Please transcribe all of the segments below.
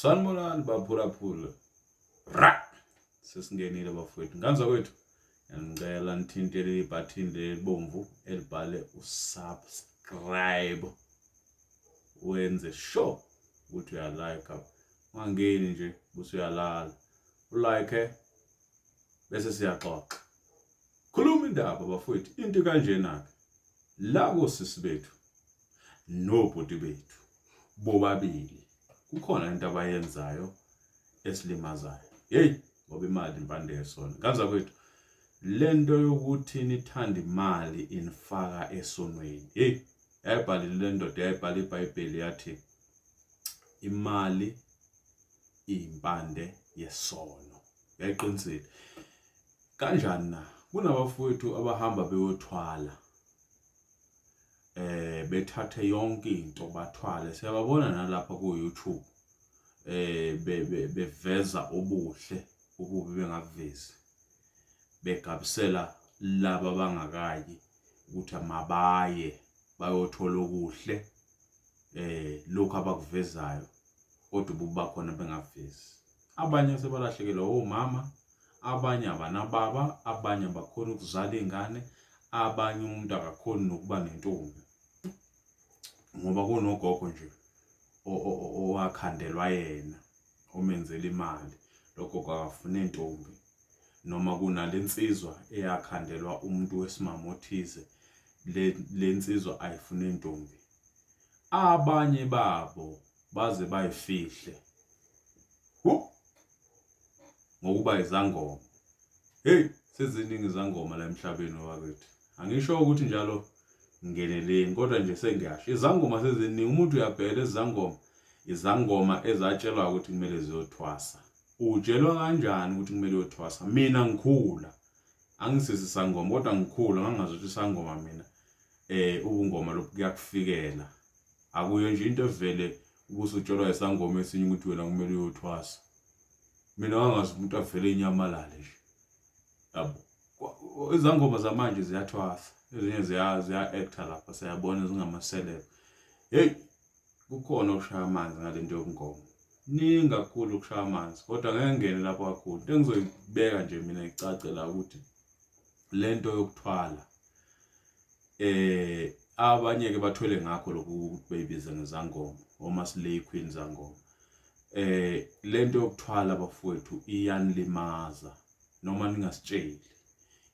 Sanibonani baphulaphula. Ra! Sesingenile bafowethu. Nganza kwethu. Ngicela nithinte leli button lelibomvu elibhale usubscribe. Wenze sure ukuthi uyalike. Ungangeni nje bese uyalala. Ulike bese siyaxoxa. Khuluma indaba bafowethu into kanjena ke. La kosisi bethu nobhuti bethu bobabili kukhona into abayenzayo esilimazayo. Hey, ngoba imali impande yesona. Nganza kwethu lento yokuthi nithanda imali inifaka esonweni. Hey, yayibhalile le ndoda yayibhala iBhayibheli yathi imali iyimpande yesono. Yayiqinisile. Kanjani na? Kunabafowethu abahamba beyothwala eh bethathe yonke into bathwale siyababona nalapha ku YouTube eh beveza ubuhle ububi bengavezi begabisela laba abangakayi ukuthi mabaye bayothola okuhle eh lokhu abakuvezayo kodwa ububi bakhona bengavezi abanye sebalahlekelwa omama abanye abanababa abanye abakhoni ukuzala iy'ngane abanye umuntu akakhoni nokuba nentombi ngoba kunogogo nje owakhandelwa yena omenzela imali lo gogo akafune ntombi noma kunale nsizwa eyakhandelwa umuntu wesimame othize le nsizwa ayifune ntombi abanye babo baze bayifihle ngokuba izangoma. Hey, seziningi izangoma la emhlabeni wakithi. Angisho ukuthi njalo ngeneleni kodwa nje sengiyasho. Izangoma seziningi, umuntu uyabheka izangoma, izangoma ezatshelwa ukuthi kumele ziyothwasa. Utshelwa kanjani ukuthi kumele uyothwasa? Mina ngikhula angisisi isangoma kodwa ngikhula ngangazi ukuthi isangoma mina eh ubungoma lokhu kuyakufikela. Akuyo nje into evele ubusutshelwa isangoma esinye ukuthi wena kumele uyothwasa. Mina ngangazi umuntu avele enyamalale nje. Yabo. Izangoma zamanje ziyathwasa. Ezinye ziya ziya actor lapha siyabona zingama celeb. Hey, kukhona okushaya amanzi ngalento yobungoma. Ningi kakhulu ukushaya amanzi kodwa ngeke ngene lapho kakhulu. Into engizoyibeka nje mina icace la ukuthi lento yokuthwala eh abanye ke bathwele ngakho lokhu ukuthi beyibize ngezangoma oma slay queen zangoma eh lento yokuthwala bafowethu iyanilimaza noma ningasitsheli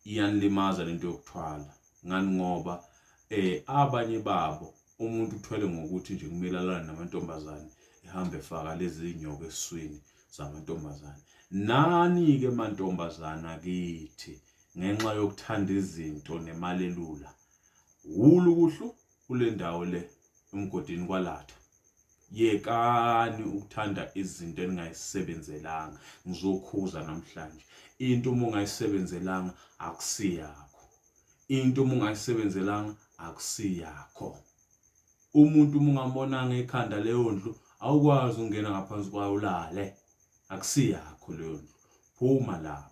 iyanilimaza lento yokuthwala ngani ngoba eh abanye babo umuntu uthwele ngokuthi nje kumele alale namantombazane ehambe efaka lezi nyoka esiswini zamantombazane nani ke mantombazana kithi ngenxa yokuthanda izinto nemali elula wulukuhlu kule ndawo le emgodini kwalatha yekani ukuthanda izinto eningayisebenzelanga ngizokhuza namhlanje into uma ungayisebenzelanga akusiyakho into uma ungayisebenzelanga akusiyakho umuntu uma ungambonanga ekhanda leyo ndlu awukwazi ukungena ngaphansi kwayo ulale akusiyakho leyo ndlu phuma lapho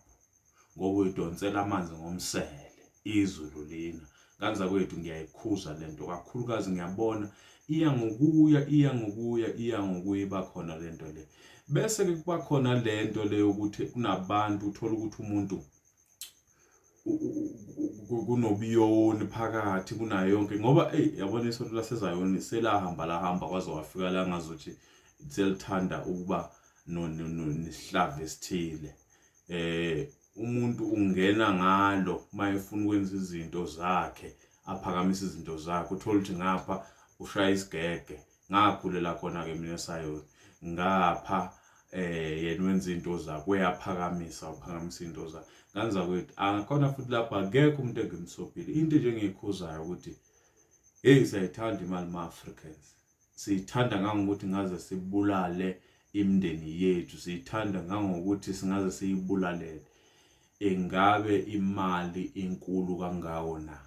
ngoba uyidonsela amanzi ngomsele izulu lina nganza kwethu ngiyayikhuza lento kakhulukazi ngiyabona iya ngokuya iya ngokuya iya ngokuya iba khona lento le bese ke kuba khona lento le yokuthi kunabantu uthola ukuthi umuntu kunobiyoni phakathi kunayo yonke ngoba eyi yabona isonto lasezayoni selahamba lahamba kwaze wafika la ngazuthi selithanda ukuba nesihlava esithile eh umuntu ungena ngalo mayefuna ukwenza izinto zakhe aphakamisa izinto zakhe uthola ukuthi ngapha ushaya isigege ngakhulela khona ke mina esayoni ngapha eh yena wenza into zakhe uyaphakamisa uphakamisa into zakhe nganza kwethu angakhona futhi lapha akekho umuntu engimsophile into nje engiyikhuzayo ukuthi hey siyayithanda imali ma Africans Siyithanda ngangokuthi ngaze sibulale imindeni yethu, siyithanda ngangokuthi singaze siyibulalele. Ingabe imali inkulu kangako na?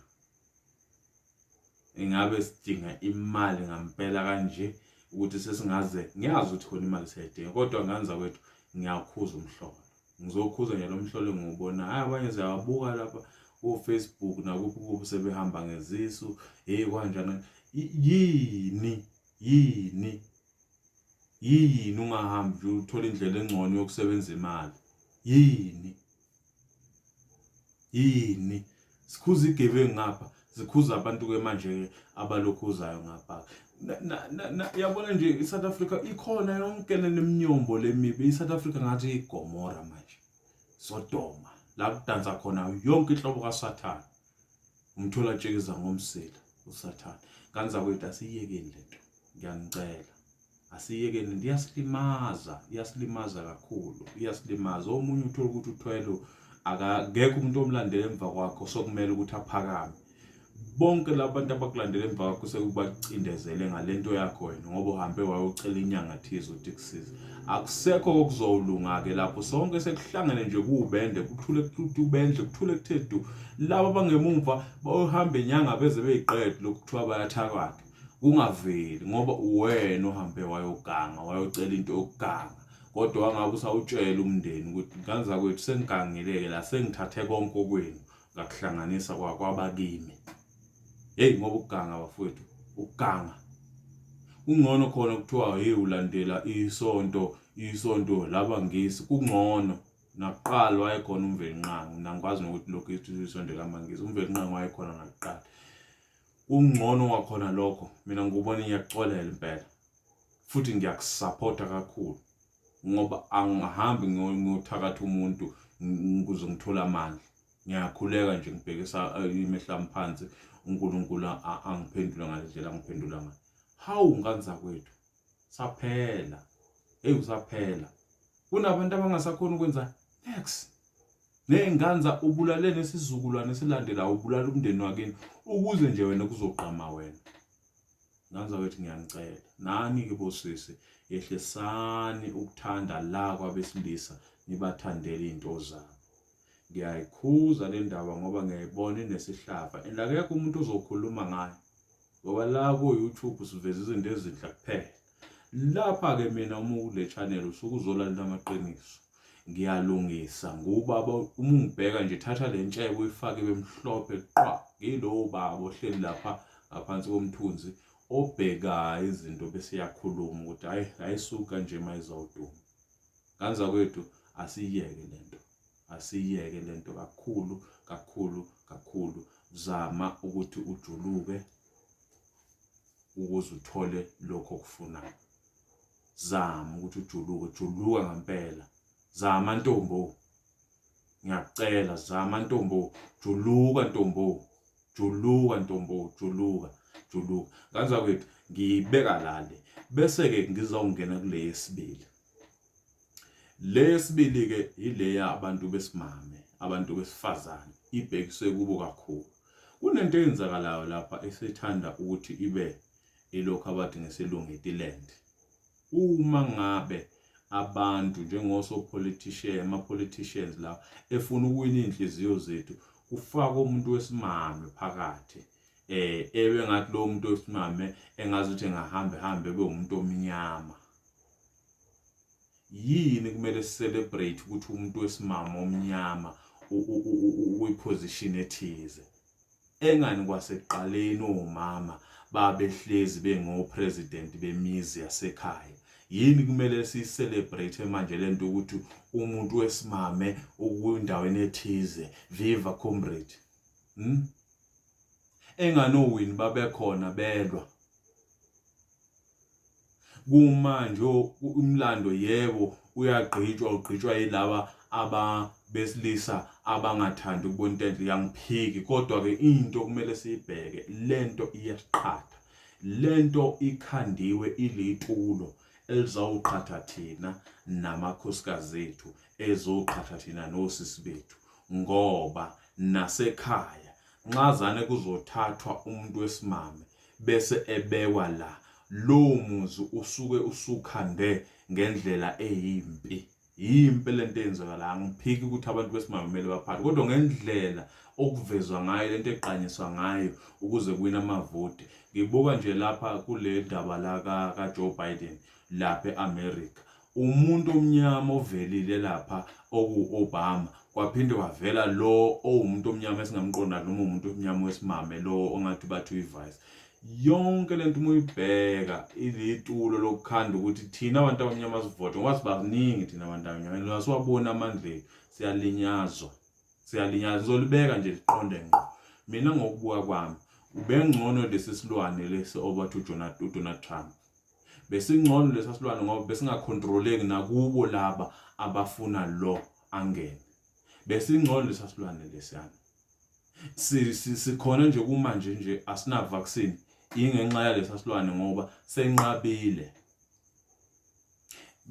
Ingabe sidinga imali ngampela kanje ukuthi sesingaze ngiyazi ukuthi khona imali siyayidinga kodwa nganza kwethu ngiyakhuza umhlolo. Ngizokhuza nje lo mhlolo engiwubona. Hhayi abanye siyababuka lapha ko-Facebook nakuphi kuphi sebehamba ngezisu, hheyi kanjani. Yini? Yini? Yini ungahambi nje uthole indlela engcono yokusebenza imali? Yini? Yini? Sikhuza igebengu ngapha, zikhuza abantu ke manje ke abalokhuzayo ngapha. Yabona nje iSouth Africa ikhona yonke le minyombo lemibi. ISouth Africa ngathi iGomora manje. Sodoma. La kudansa khona yonke inhlobo kaSathane. Umthola tshikiza ngomsila uSathane. Ngane zakwethu asiyekeni lento. Ngiyanicela. Asiyekeni lento iyasilimaza, iyasilimaza kakhulu, iyasilimaza. Omunye uthola ukuthi uthwele akekho umuntu omlandela emva kwakho sokumele ukuthi aphakame. Bonke labantu abakulandela emva kwakho sekubacindezele ngalento yakho wena ngoba uhambe wayocela inyanga thize ukuthi kusize. Akusekho okuzolunga-ke lapho sonke sekuhlangene nje kuwubende kuthule kuthi ubendle kuthule kuthe du. Laba abangemumva bayohamba inyanga beze beyiqede lokhu kuthiwa bayathakatha kungaveli ngoba uwena ohambe wayoganga wayocela into yokuganga kodwa wangabe usawutshela umndeni ukuthi ngane zakwethu sengigangile-ke la sengithathe konke okwenu ngakuhlanganisa kwabakimi. Hey ngoba ukuganga bafowethu, ukuganga. Kungcono khona kuthiwa hey ulandela isonto, isonto labangisi kungcono. Nakuqala wayekhona uMvelinqangi, mina ngikwazi nokuthi lokhu isonto lamangisi, uMvelinqangi wayekhona nakuqala. Kungcono wakhona lokho, mina ngikubona ngiyakuxolela impela. Futhi ngiyakusapotha kakhulu ngoba angihambi ngiyothakatha umuntu ukuze ngithole amandla. Ngiyakhuleka nje ngibhekisa imehlo ami phansi uNkulunkulu angiphendule ngale ndlela angiphendula ngayo. Hawu ngane zakwethu saphela. Hey usaphela. Kunabantu abangasakhona ukwenza next. Ney'ngane za ubulale nesizukulwane esilandelayo ubulala umndeni wakini ukuze nje wena kuzogqama wena. Ngane zakwethu ngiyanicela nani-ke bosisi yehlisani ukuthanda la kwabesilisa nibathandele iy'nto zabo. Ngiyayikhuza le ndaba ngoba ngiyayibona inesihlava and akekho umuntu ozokhuluma ngayo ngoba la ku-YouTube siveza izinto ezinhle kuphela. Lapha-ke mina uma ukule channel usuke uzolalela amaqiniso. Ngiyalungisa ngubaba uma ungibheka nje thatha le ntshebe uyifake ibe mhlophe qwa. Ngilowo baba ohleli lapha ngaphansi komthunzi obhekayo izinto bese yakhuluma ukuthi hayi ayisuka nje mayizawuduma. Ngane zakwethu asiyeke lento. Asiyeke lento kakhulu kakhulu kakhulu. Zama ukuthi ujuluke ukuze uthole lokho okufunayo. Zama ukuthi ujuluke, juluka ngempela. Zama ntombo. Ngiyakucela zama ntombo, juluka ntombo. Juluka ntombo, juluka, juluka. Ngane zakwethu ngiyibeka la le. Bese-ke ngizongena kule yesibili. Le yesibili-ke yileya abantu besimame, abantu besifazane, ibhekiswe kubo kakhulu. Kunento eyenzakalayo lapha esithanda ukuthi ibe ilokhu abathi ngesilungu itiland. Uma ngabe abantu njengosopolitician, ama-politicians lawa efuna ukuwina iy'nhliziyo zethu, kufakwa umuntu wesimame phakathi ebe ngathi lowo muntu wesimame engazuthi engahambe hambe ebe umuntu omnyama. Yini kumele celebrate ukuthi umuntu wesimama omnyama ukwiposition ethize engani kwasekuqaleni omama babehlezi bengo president bemizi yasekhaya yini kumele si celebrate manje lento ukuthi umuntu wesimame ukwindaweni ethize viva comrade Engani owini babekhona belwa Kumanje umlando yebo uyagqitshwa ugqitshwa yilaba ababesilisa abangathandi ukubona into enhle yangiphiki kodwa-ke into kumele siyibheke lento iyasiqhatha lento ikhandiwe ilitulo elizawuqhatha thina namakhosikazi ethu ezoqhatha thina nosisi bethu ngoba nasekhaya nxazane kuzothathwa umuntu wesimame bese ebekwa la, lowo muzi usuke usukhande ngendlela eyimpi. Yimpi lento eyenzeka la, angiphiki ukuthi abantu besimame kumele baphathe, kodwa ngendlela okuvezwa ngayo lento egqanyiswa ngayo ukuze kuwine amavoti. Ngibuka nje lapha kule ndaba la ka-Joe Biden lapha e-America. Umuntu omnyama ovelile lapha oku-Obama kwaphinde kwavela lo owumuntu omnyama esingamqonda noma umuntu omnyama wesimame lo ongathi bathi uyi-vice. Yonke lento uma uyibheka ilitulo lokukhanda ukuthi thina abantu abamnyama sivote ngoba sibaningi thina abantu abamnyama and asiwaboni amandla ethu siyalinyazwa siyalinyazwa ngizolibeka nje liqonde ngqo mina ngokubuka kwami ubengcono lesi silwane lesi obathi uDonald Trump besingcono lesa silwane ngoba besingakhontroleki nakubo laba abafuna lo angene besingcono lesa silwane lesiyana sikhona nje kumanje nje asina vaccine ingenxa yalesa silwane ngoba senqabile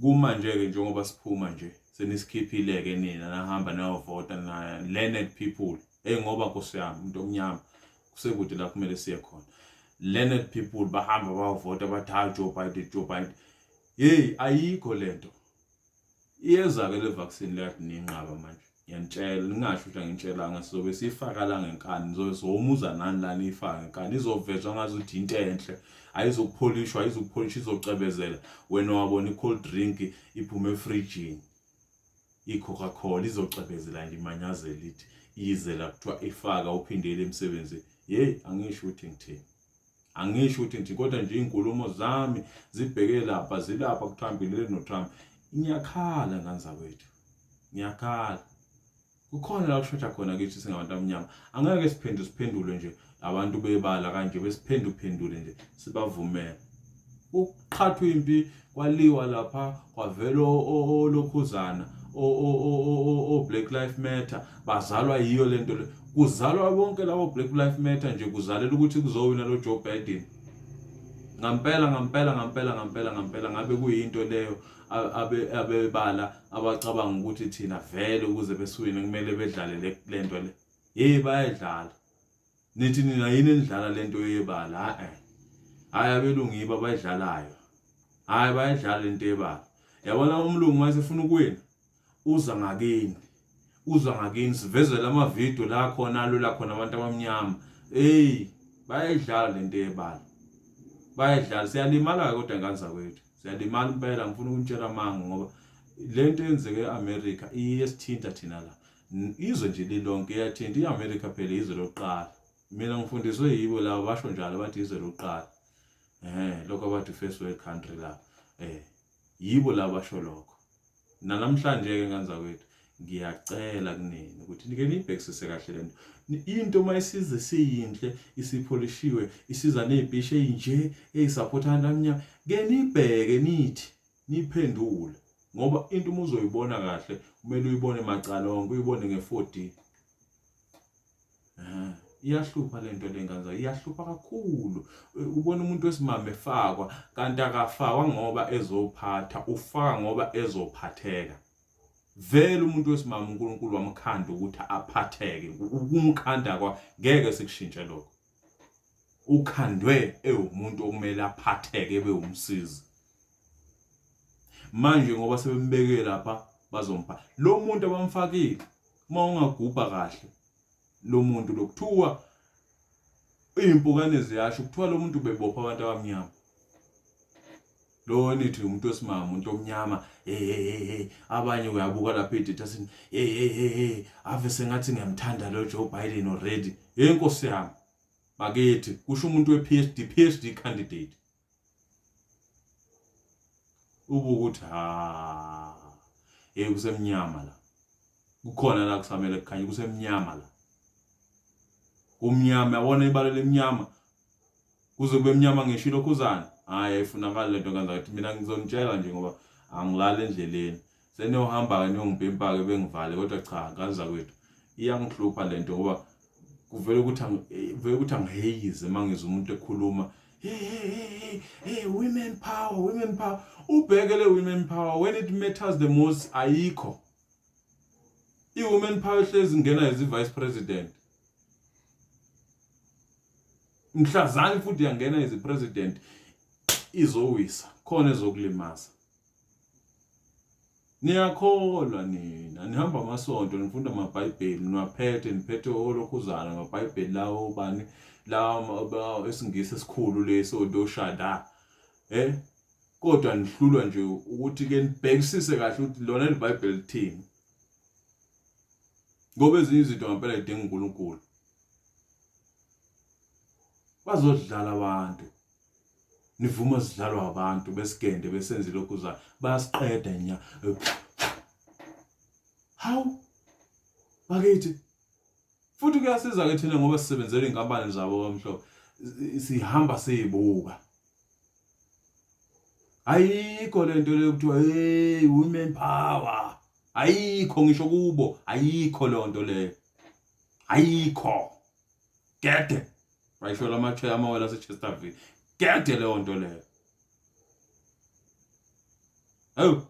kumanje ke njengoba siphuma nje senisikhiphile ke nina nahamba nayovota na learned people hey ngoba nkosi yami umuntu omnyama kusekude la kumele siye khona learned people bahamba bayovota bathi hayi Joe Biden Joe Biden hey ayikho lento Iyeza ke le vaccine le kade ninqaba manje. Ngiyanitshela ningasho ukuthi angitshelanga sizobe siyifaka la ngenkani nizobe somuza nani la niyifaka ngenkani izovezwa ngazuthi into enhle ayizokupholishwa ayizukupholishwa izocebezela wena wabona i-cold drink iphume efrijini i-Coca-Cola izocebezela nje imanyazela ithi ize la kuthiwa ifaka uphindele emsebenzini yeyi angisho ukuthi ngithini Angisho ukuthi ngithi kodwa nje iy'nkulumo zami zibheke lapha zilapha kuTrump lele noTrump. Ngiyakhala ngane zakwethu. Ngiyakhala. Kukhona la kushoda khona kithi singabantu abamnyama. Angeke siphendu siphendule nje abantu bebala kanje besiphenduphendule nje sibavumele. Ukuqhathwa impi kwaliwa lapha kwavela olokhuzana o-Black Life Matter bazalwa yiyo lento le kuzalwa bonke labo Black Life Matter nje kuzalela ukuthi kuzowina lo Joe Biden ngampela ngampela ngampela ngampela ngampela ngabe kuyinto leyo abe abebala abacabanga ukuthi thina vele ukuze besiwine kumele bedlale lento le hey bayadlala Nithi nina yini enidlala lento yebala ha eh. Hayi abelungu yibo abayidlalayo. Hayi bayidlala lento yebala. Yabona umlungu uma esefuna ukuwina uza ngakini. Uza ngakini sivezele ama video la khona alula khona abantu abamnyama. Hey bayayidlala lento yebala. Bayayidlala siyalimala kodwa ngane zakwethu. Siyalimala impela ngifuna ukunitshela amanga ngoba lento eyenzeke eAmerica iyesithinta thina la. Izwe nje lilonke iyathinta i-America phela izwe lokuqala. Mina ngifundiswe yibo laba basho njalo bathi izwe lokuqala. Eh lokho abathi first world country la. Eh yibo laba basho lokho. Nanamhlanje ke ngane zakwethu ngiyacela kunini ukuthi nike niyibhekisise kahle lento. Into uma isize siyinhle isipholishiwe isiza nezipishe ezinje ezisupport abantu abamnyama ke nibheke nithi niphendule ngoba into uma uzoyibona kahle kumele uyibone macala onke uyibone nge-4D eh iyahlupha lento lenganza iyahlupha kakhulu ubona umuntu wesimame efakwa kanti akafakwa ngoba ezophatha ufaka ngoba ezophatheka vele umuntu wesimame uNkulunkulu wamkhanda ukuthi aphatheke ukumkhanda kwa ngeke sikushintshe lokho ukhandwe ewumuntu okumele aphatheke ebe umsizi manje ngoba sebembeke lapha bazompha lo muntu abamfakile uma ungagubha kahle lo muntu lokuthiwa izimpukane ziyasho kuthiwa lo muntu ubebopha abantu abamnyama lo nithi umuntu wesimama umuntu omnyama hey hey hey abanye uyabuka lapha edithasini hey hey hey hey ave sengathi ngiyamthanda lo Joe Biden already hey nkosi yami bakithi kusho umuntu we-PhD PhD candidate ubukuthi ha hey kusemnyama la kukhona la kusamele kukhanye kusemnyama la kumnyama yabona ibala lemnyama kuze kube mnyama ngisho ilokhuzana hayi ayifunakali lento kanzakuthi mina ngizonitshela nje ngoba angilali endleleni seniyohamba-ke niyongipimpa-ke bengivale kodwa cha kanzakwethu iyangihlupha lento ngoba kuvele ukuthi vele ukuthi angiheyize uma ngizwa umuntu ekhuluma hey hey hey hey women power women power ubheke le women power when it matters the most ayikho i-women power ehlezi ingena as i-vice president mhlazane futhi yangena as i-president izowisa khona ezokulimaza niyakholwa nina nihamba amasonto nifunda amabhayibheli niwaphethe niphethe olokhuzana amabhayibheli lawo bani lawa esingisi esikhulu leso ntoshada eh kodwa nihlulwa nje ukuthi ke nibhekisise kahle ukuthi lona libhayibheli lithini ngoba ezinye izinto ngempela idinga uNkulunkulu. Bazodlala abantu. Nivuma sidlalwa abantu besigende besenze lokhu za bayasiqeda nya. Hawu bakithi futhi kuyasiza ke thina ngoba sisebenzela inkampani zabo kamhlophe sihamba siyibuka ayikho lento leyo kuthiwa hey women power ayikho ngisho kubo ayikho leyo nto leyo ayikho gede bayisho lamache amawele aseChesterville gede leyo nto leyo hawu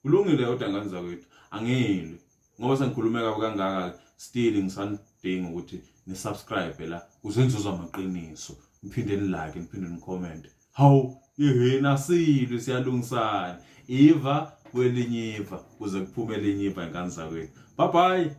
kulungile kodwa ngane zakwethu angilwi ngoba sengikhulume kabi kangaka still ngisanidinga ukuthi ni subscribe la kuze nizoza amaqiniso niphinde ni like niphinde ni comment hawu yehena silwi siyalungisana iva kwelinye iva kuze kuphume elinye iva ingane zakwethu bye bye.